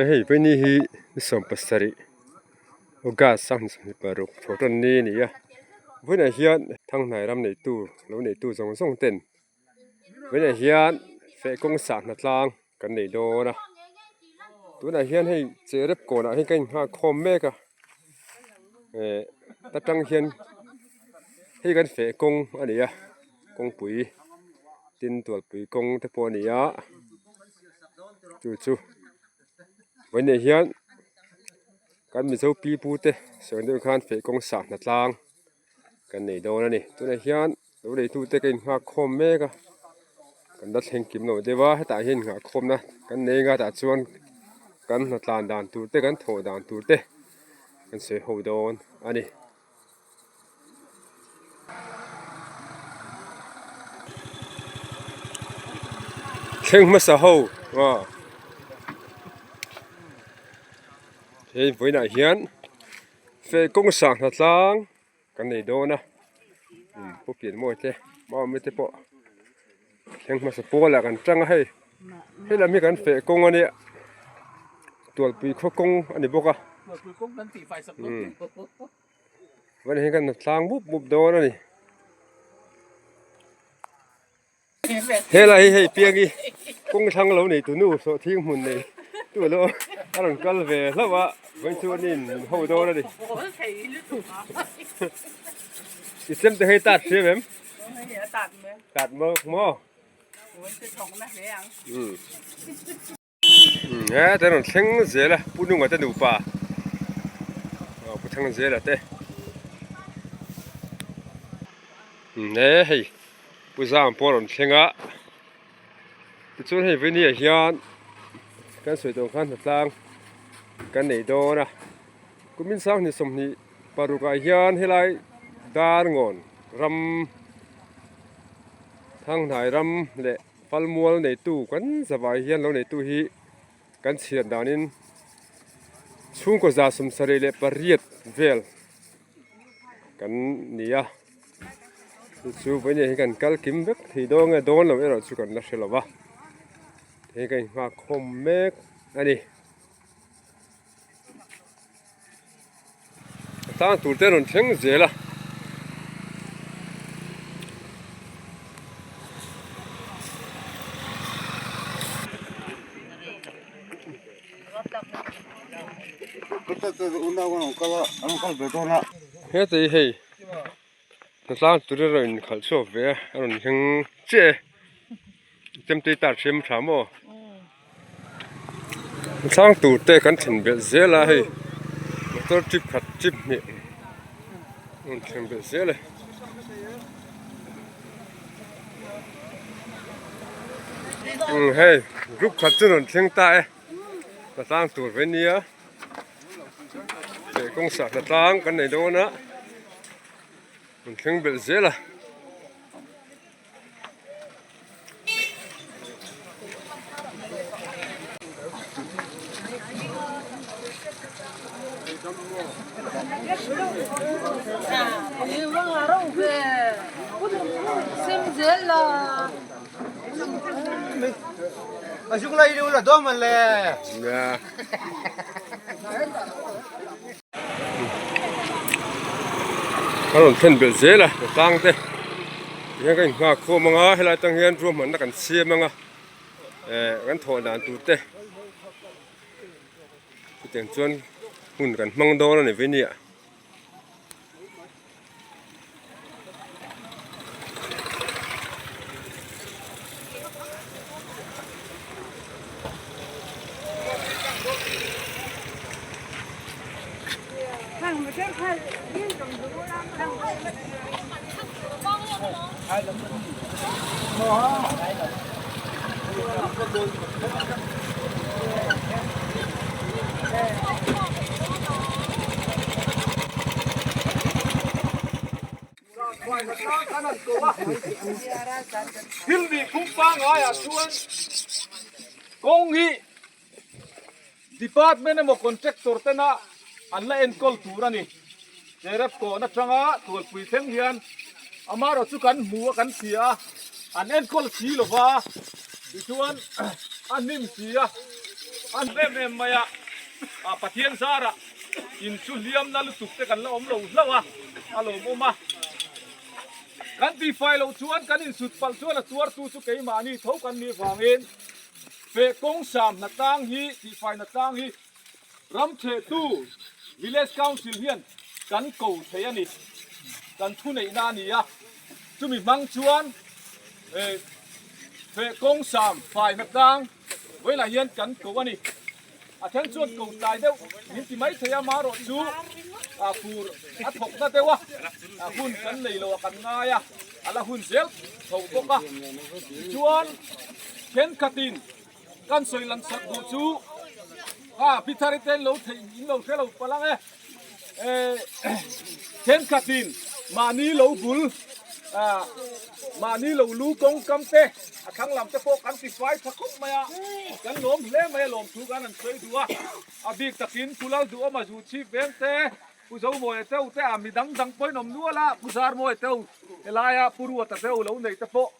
Awle hei vaini hi ni 17 August 2026 thaw tan ni a ni a vawiinah hian thanghnai ram neitu lo neitu zawng zawng ten vawiinah hian feh kawng sah hna tlang kan nei dawn a tunah hian hei cherep kawnah hian ka innghak khawm mek a eh ta tang hian hei kan feh kawng a ni a kawngpui tin tualpui kawng te pawh a ni a chu chu vawiinah hian kan mizo pi pu te sawi deuh khan feh kawng sah hna tlang kan nei dawn a ni tunah hian lo neitute ka innghak khawm mek a kan la thleng kim lo deuh a hetah hian innghah khawmna kan nei anga tah chuan kan hna tlan dan tur te kan thawh dan tur te kan sawi ho dawn a ni. Thleng hmasa ho aw hei vawiinah hian feh kawng sah hna tlang. Kan nei dawn a pu pianmawi te mami te pawh thleng hmasa pawl ah kan tang a hei hei lam hi kan feh kawng a nia tualpui khaw kawng a ni bawk a vawiin hian kan tlang mup mup dawn a ni. Helai hi hei piangi kawng thlang lo nei tunu sawhthing hmun nei tu alo a rawn kal ve hlauh a vawiin chu an in ho dawn a ni i chem te hei tat hriam em tat maw maw he te rawn thleng zel a pu nunga te nupa aw pu thang zela te he hei pu zang pawh a rawn thleng a tichuan hei vawini ah hian kan sawi tawh ang khan hnatlang kan nei dawn a kumin sanghnih 26 ah hian helai darngawn ram thanghnai ram leh. Falmual neitu kan zavai hian lo neitu hi kan chhiar danin chhungkaw 78 vel kan ni a chu chu vawiin hi kan kal kim vek thei dawn nge dawn lo erawh chu kan la hre lo va hei ka inghak khawm mek a ni. A tlang tur te a rawn thleng zel a. Heta hi hei a tlang tur a rawn inkhalh chhuak ve a a rawn thleng chiah e. Chemtei tar hriam tha maw? Thlang tur te kan then belh zel a hei motor trip khat trip hnih rawn then belh zel e. Umm hei group khat chu rawn thleng ta e hna tlang tur ve nia leh kawng sah hna tlang kan nei dawn a rawn thleng belh zel a. A rawn thlen belh zel a tlang te tihian ka inghak khawm ang a helai atang hian ruahmanna kan siam ang a eh kan thawh dan tur te chutiang chuan hun kan hmang dawn a ni vei nia. Thil nih phung pangaiah chuan kawng hi Department emaw contractor tena an la enkawl tur a ni. Cherep kawn atanga tualpui thleng hian amaherawh chu kan hmu a kan hria a, an enkawl si lova tichuan a hnim si a. A em em mai a, a Pathian zarah in chu hliam na lutuk te kan la awm lo hlauh a, a lawmawm a. Kan tihfai loh chuan kan insut palh chuan a tuartu chu keimahni tho kan nih vangin feh kawng sam hnatlang hi tihfai hnatlang hi ram thehtu Village Council hian kan ko thei a ni. Kan thuneihna a ni a, chumi hmang chuan feh kawng sam fai hnatlang vawilah hian kan ko a ni. A then chuan ko tlai deuh min ti mai thei a, marawh chu a fur a thawk na deuh a, a hun kan nei lo a kan ngai a, a la hun zel tho bawk a. Tichuan thenkhatin kan sawi lang sak duh chu kha Pithari te in lo theih in lo hre lo palh ang e. Thenkhatin mahni lo bul mahni lo lu kawngkam te a thlang lam te pawh kan ti fai tha khawp mai a, kan lawm hle mai a lawmthu kan han sawi duh a, a bik takin Pu Lalduhawma zu chhip veng te, Pu Zomawia teu te a mi dang dang pawhin awm nual a, Pu Zarmawia teu helaia Pu Ruata teu lo nei te pawh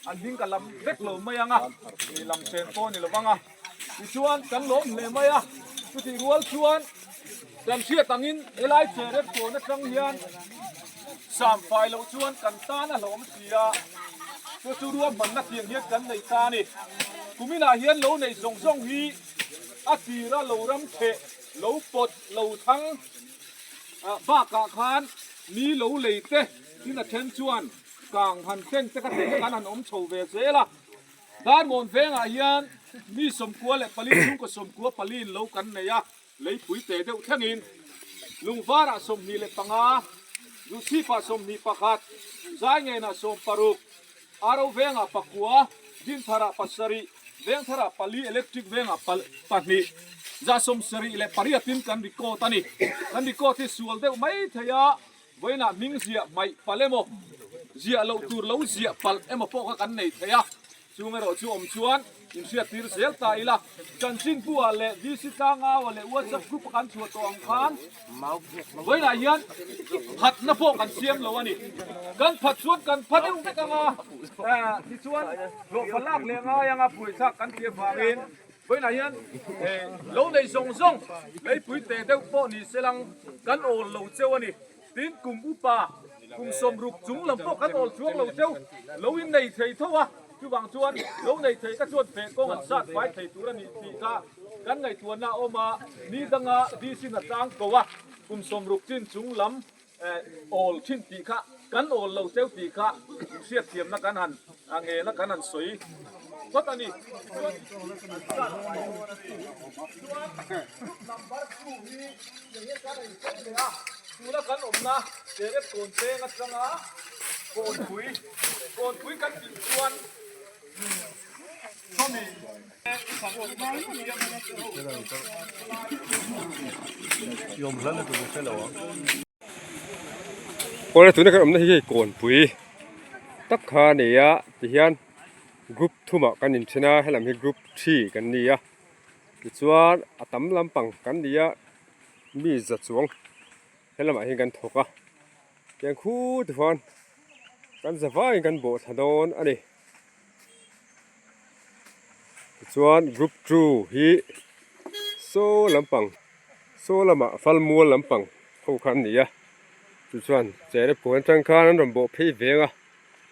An hming ka lam vek lo mai ang a, ih lam chen pawh a ni lo vang a. Tichuan kan lawm hle mai a, chutih rual chuan kan hriat angin helai cherep kawn atang hian sam fai loh chuan kan tan a hlawm si a, chu chu ruahmanna tiang hian kan nei ta a ni. Kuminah hian lo nei zawng zawng hi a tira lo ram theh, lo pawt, lo thang bakah khan mi lo lei te tin a then chuan Kang han thleng te ka tih khan han awm chho ve zel a, Darmawn vengah hian mi 94 chhungkaw 94 in lo kan nei a, leipui te deuh thlengin Lungvarah 25, Duhchhipah 21, Zaingenah 16, Aro vengah pakua, Dintharah pasarih, Vengtharah pali, Electric vengah pahnih, 78in kan record a ni. Kan record hi sual deuh mai thei a. Vawiinah hming ziah hmaih palh emaw, ziah loh tur lo ziah palh emaw pawh kha kan nei thei a, chung erawh chu awm chuan inhriattir zel ta ila. Chanchinbu-ah leh VC Tlangau-ah leh WhatsApp group-a kan chhuah tawh ang khan vawiinah hian phatna pawh kan siam lo a ni. Kan phat chuan kan pha deuh vek ang a, tichuan hlawhfa lak leh ngai anga buaithlak kan tih avangin Vawiinah hian lo nei zawng zawng leipui teh deuh pawh ni se lang kan awl lo cheu a ni. Tin, kum upa kum sawmruk chung lam pawh kan awl chuang lo cheu. Lo in nei thei tho a, chuvang chuan lo nei thei ka chuan feh kawng an sat fai thei tur a ni tih kha kan ngaihtuahna a awm a, ni danga DC na tlang ko a, kum 60 chin chung lam awl thin tih kha kan awl lo cheu tih kha inhriatthiamna kan han ngena kan han sawi phawt a ni. Chuan number two hi enge kan ei fo leh a, tuna kan awmna Terep kawn peng atanga kawnpui kawnpui kan tih chuan sawmi Awle tuna kan awmna hi hei kawnpui tak kha a ni a tihian group thumah kan inthen a helam hi group three kan ni a tichuan a tam lampang kan ni a mi za chuang helamah hian kan thawk a tiang khu tichuan kan za vaiin kan bawh thla dawn a ni. Tichuan group two hi saw lampang saw lamah falmual lampang ho kha an ni a chu chuan chere puan atang khan an rawn bawh phei veng a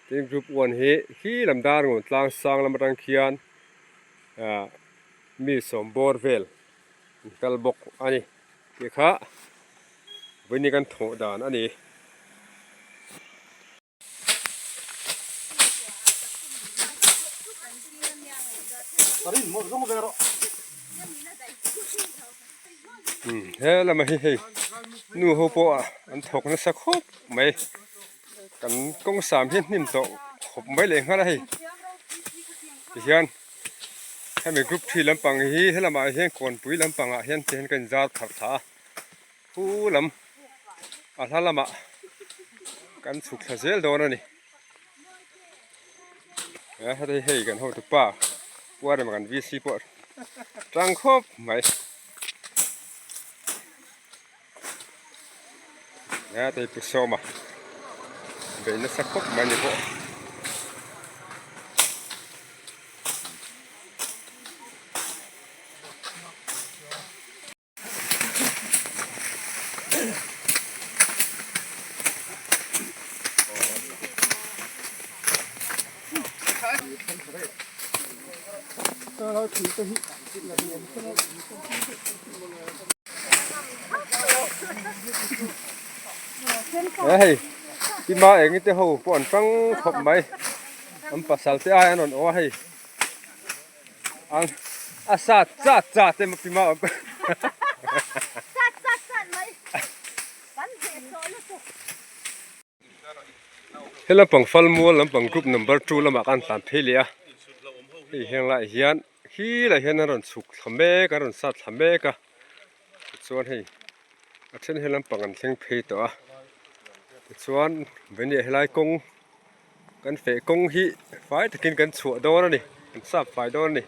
tin group one hi khi lam dar ngawn tlang sang lam atang khian ah mi sawm bawr vel an kal bawk a ni tih kha vawiin kan thawh dan a ni. He lama hi hei nu ho pawh an thawk nasa khawp mai kan kawng sam hi a hnim tawh khawp mai leh nghal a hei tihian hemi group three lampang hi helamah hian kawnpui lampangah hian tihian ka inzar pharh thla a Pu lam a hla lamah kan chhuk thla zel dawn a ni a heti hei kan hotu pa puarem kan VC pawh tang khawp mai a heti pu sawma beih nasa khawp mai ni pawh. He hei tima eng te ho pawh an tang khawp mai an pasal te ai an rawn awh a hei an a sat chat chat emaw tima He lampang Falmual lampang group number two lamah khan tlan phei leh a hei heng laiah hian khilaiah hian an rawn chhuk thla mek a an rawn sat thla mek a tichuan hei a then he lampang an thleng phei tawh a tichuan vawini ah helai kawng kan feh kawng hi fai takin kan chhuah dawn a ni kan sap fai dawn a ni.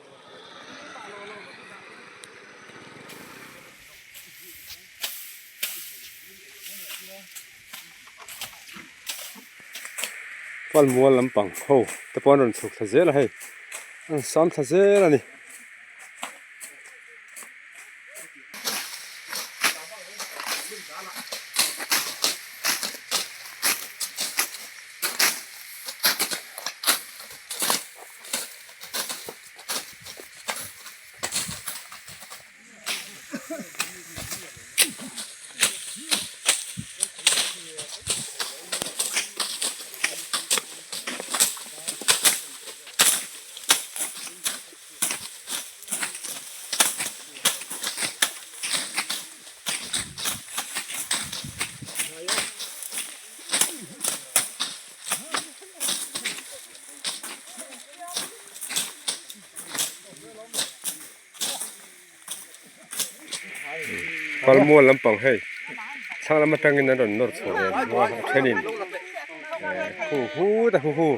Falmual lampang ho te pawh an rawn chhuk thla zel a hei an sam thla zel a ni. Palmual lampang hei thlang lam atangin an rawn nawr chho ve a a thenin eh hu hu ta hu hu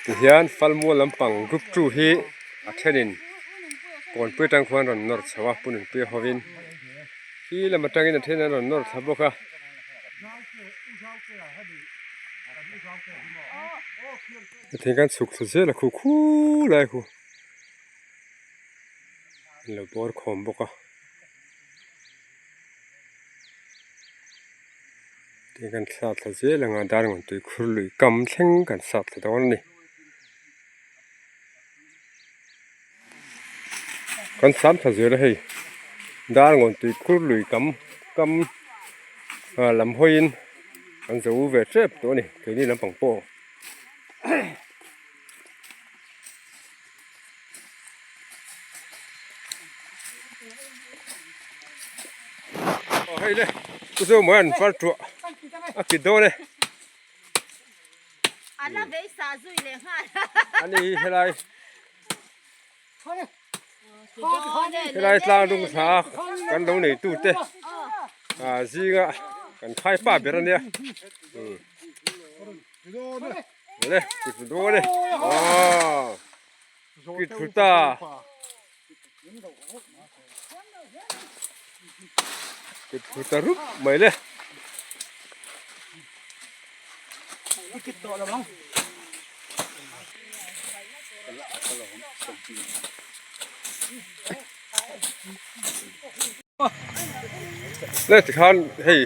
tihian Falmual lampang group two hi a thenin Kawnpui atang khuan rawn nawr chho a pu nunpuia hovin khi lam atangin a then an rawn nawr thla bawk a. Thing kan chhuk thla zel a khu khu lai khu an lo bawr khawm bawk a tin kan thla thla zel anga darngawn tui khur lui kam thleng kan sat thla dawn a ni. Kan sam thla zel a hei Darngawn tui khur lui kam kam ah lam hawiin an zo ve tep tawh a ni keini lampang pawh. Aw hei le chu chu mawi an far thuah a kit dawn e. Ala vei sa zui leh nghal. Ani hi helai helai tlang dung thla kan lo nei tu te ah zinga kan khai pa ber ania le kut dawn e aw kut thu ta. Kut thu ta rup mai le. Le tikhan hei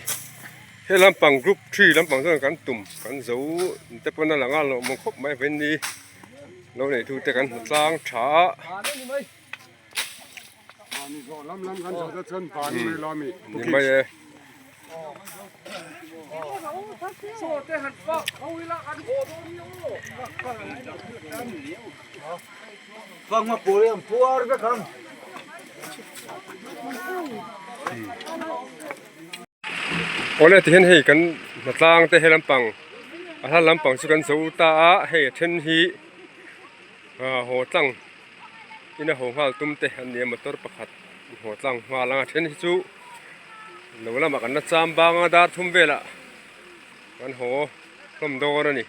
he lampang group three lampang chuan kan tum kan zo te pawn a lang a lawmawm khawp mai vawiin ni. Lo nei tu te kan hmu tlang tha a. Ni mai e. Awle tihian hei kan hnatlang te he lampang a hla lampang chu kan zo ta a hei a then hi ah haw tlang in a haw nghal tum te an ni a motor pakhat an haw tlang nghal ang a then hi chu lo lamah kan la cham bang a dar thum velah kan haw hlawm dawn a ni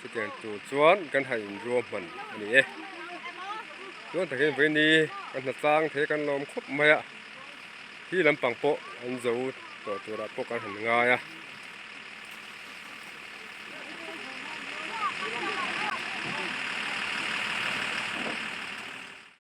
chutiang tur chuan kan han inruahman a ni e chuan takin vawiin kan hnatlang thei kan lawm khawp mai a. Hi lampang pawh an zo tawh turah pawh kan han ngai a.